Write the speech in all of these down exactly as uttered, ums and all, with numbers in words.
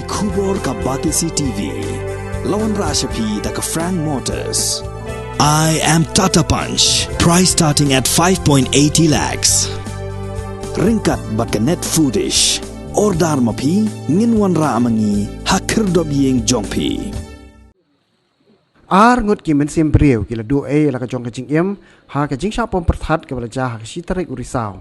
Khubor ka Batesi T V. La wanrah sha phi da ka Frank Motors. I am Tata Punch. Price starting at five point eighty lakhs. Ryngkat bad ka Net Foodish. Order ma phi, ngin wanrah ma ngi ha khyrdop ïing jong phi. Ar ngut ki mynsiem briew ki la duh ei la ka jong ka jingim ha ka jingshah pom pyrthat kaba la jia ha ka shi tarik u Risaw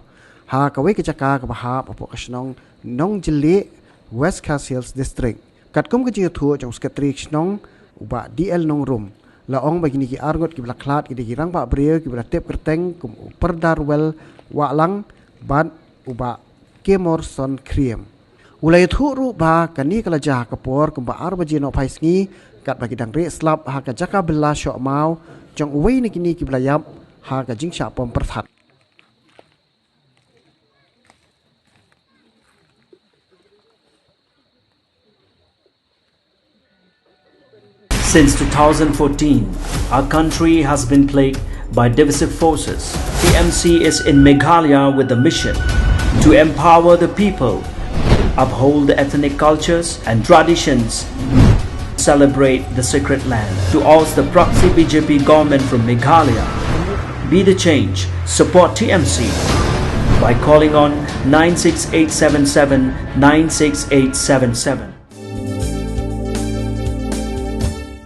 ha kawei ka jaka kaba hap hapoh ka shnong Nongjylleh, West Khasi Hills District. Katkum ka jingïathuh jong u Secretary ka shnong, u Bah D L Nongrum, la ong ba kine ki ar ngut kiba la khlad ki dei ki rangbah briew kiba la tip kyrteng kum u Pyrdarwel Wahlang bad u Bah Kemorson Khriem. U la ïathuh ruh ba kane ka la jia ha ka por kumba ar baje nohphai sngi, katba ki dang rieh slap ha ka jaka bylla shoh maw jong uwei na kine kiba la ïap ha ka jingshah pom pyrthat. Since two thousand fourteen, our country has been plagued by divisive forces. T M C is in Meghalaya with the mission to empower the people, uphold the ethnic cultures and traditions, celebrate the sacred land, to oust the proxy B J P government from Meghalaya. Be the change. Support T M C by calling on nine six eight seven seven nine six eight seven seven.